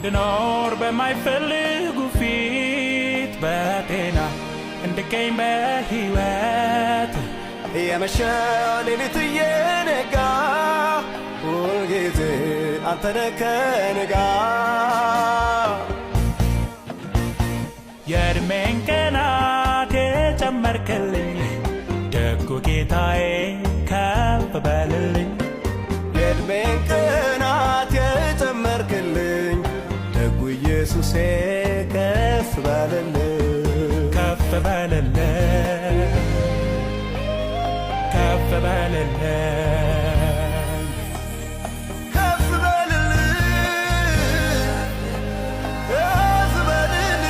እንድኖር በማይፈልጉ ፊት በጤና እንድገኝ በሕይወት። የመሸ ሌሊት እየነጋ፣ ሁልጊዜ አንተነህ ከኔ ጋር። የዕድሜን ቀናት የጨመርክልኝ ደጉ ጌታዬ ከፍ በልልኝ። የዕድሜን ቀናት የጨመርክልኝ ደጉ ኢየሱሴ ከፍ በልልኝ። ከፍ በልልኝ፣ ከፍ በልልኝ። ከፍ በልልኝ፣ ከፍ በልልኝ።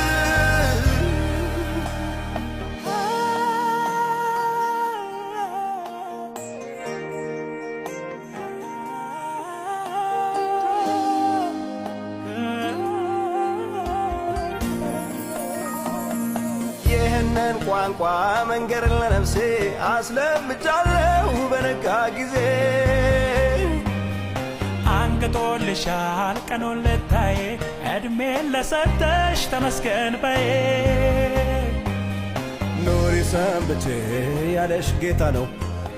ይህንን ቋንቋ መንገር ለነፍሴ አስለምጃለሁ በነጋ ጊዜ። አንግቶልሻል ቀኑን ልታይ፣ ዕድሜን ለሰጠሽ ተመስገን በይ። ኑሪ ሰንብቼ ያለሽ ጌታ ነው፣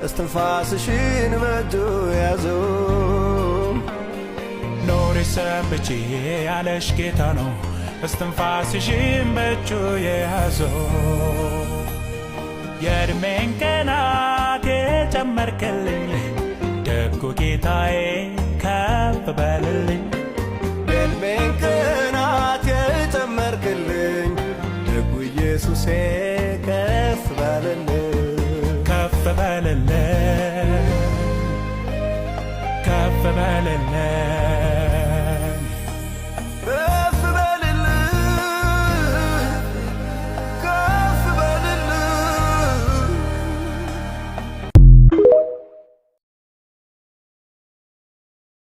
እስትንፋስሽን በእጁ ያዘው። ኑሪ ሰንብቺ ያለሽ ጌታ ነው፣ እስትንፋስሽን በእጁ የያዘው። የዕድሜን ቀናት የጨመርክልኝ ደጉ ጌታዬ ከፍ በልልኝ።